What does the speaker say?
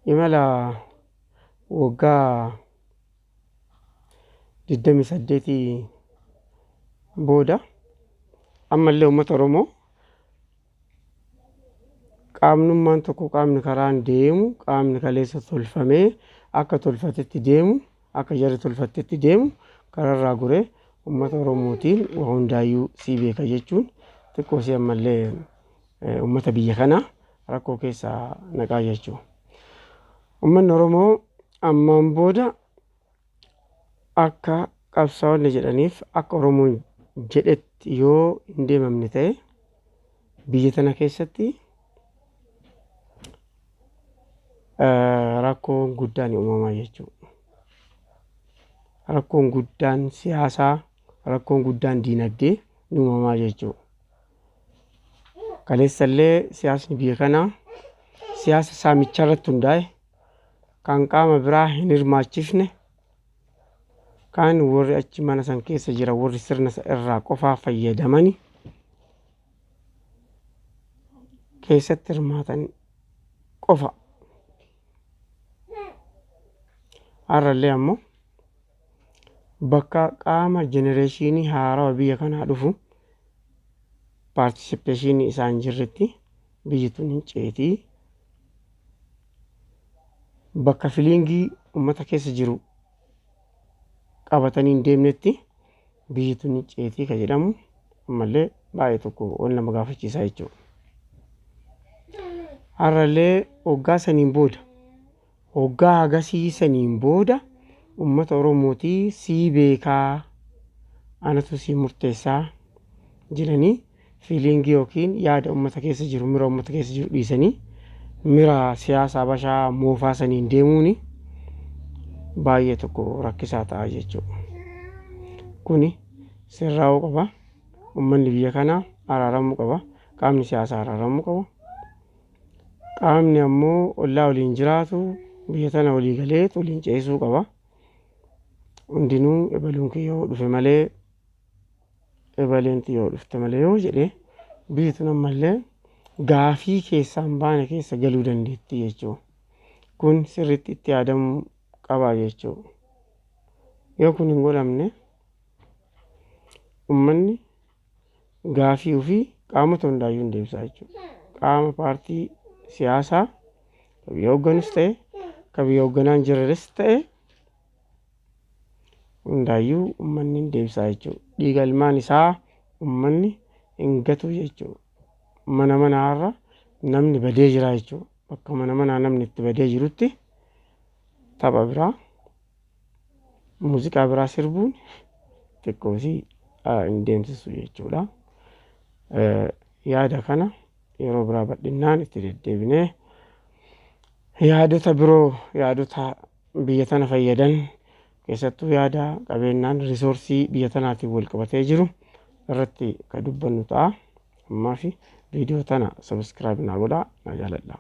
Imala waggaa 28 booda ammallee uummata Oromoo qaamnummaan tokko, qaamni karaan deemu, qaamni kaleessa tolfamee akka tolfatetti deemu, akka jarri tolfattetti deemu kararraa goree uummata Oromootiin waa hundaayyuu sii beeka jechuun xiqqoo si ammallee uummata biyya kanaa rakkoo keessa naqaa jechuudha. Uummanni Oromoo ammaan booda akka qabsaa'onni jedhaniif, akka Oromoon jedhetti yoo hin deemamne ta'e, biyya tana keessatti rakkoon guddaan uumamaa jechuudha. Rakkoon guddaan siyaasaa, rakkoon guddaan diinagdee ni uumamaa jechuudha. Kaleessallee siyaasni biyya kanaa siyaasa saamichaa irratti hundaa'e, kan qaama biraa hin hirmaachifne, kan warri achi mana san keessa jira, warri sirna irraa qofaa fayyadamani keessatti hirmaatan qofa. Har'allee ammoo bakka qaama jenereeshinii haarawaa biyya kanaa dhufu paartisipeeshinii isaan jirretti biyyi tun hin ceetii. Bakka filiingii uummata keessa jiru qabatanii hin deemnetti biyyi tun hin ceetii kan jedhamu ammallee baay'ee tokko wal nama gaafachiisaa jechuudha. Har'allee waggaa saniin booda, waggaa hagasii saniin booda, uummata Oromootii sii beekaa, anatu sii murteessaa jedhanii fiiliingii yookiin yaada uummata keessa jiru, mira uummata keessa jiru dhiisanii mira siyaasa Habashaa moofaa saniin deemuuni baay'ee tokko rakkisaa ta'a jechuudha. Kuni sirraa'uu qaba. Uummanni biyya kanaa araaramuu qaba. Qaamni siyaasaa araaramuu qaba. Qaamni ammoo ollaa waliin jiraatu biyya tana walii galee waliin ceesisuu qaba. Hundinuu ebaluun kee yoo dhufe malee, ebaleen yoo dhufte malee yoo jedhe, biyyi tun ammallee gaafii keessaan baane keessa galuu dandeetti jechuudha. Kun sirriitti itti yaadamuu qaba jechuudha. Yoo kun hin godhamne, uummanni gaafii ofii qaamota hundaayyuu hin deebisaa jechuudha. Qaama paartii siyaasaa ka biyya hoogganus ta'e, ka biyya hoogganaa hin jirres ta'e, hundaayyuu uummanni hin deebisaa jechuudha. Dhiiga ilmaan isaa uummanni hin gatu jechuudha. Mana manaarra namni badee jira jechuudha. Bakka mana manaa namni itti badee jirutti tapha biraa, muuziqaa biraa sirbuun xiqqoosii hin deemsisu jechuudha. Yaada kana yeroo biraa bal'innaan itti deddeebinee yaadota biroo, yaadota biyya tana fayyadan, keessattuu yaada qabeenyaan risoorsii biyya tanaatiin wal qabatee jiru irratti kan dubbannu ta'a. Ammaa fi viidiyoo tana subscribe naa godhaa, naa jaaladha.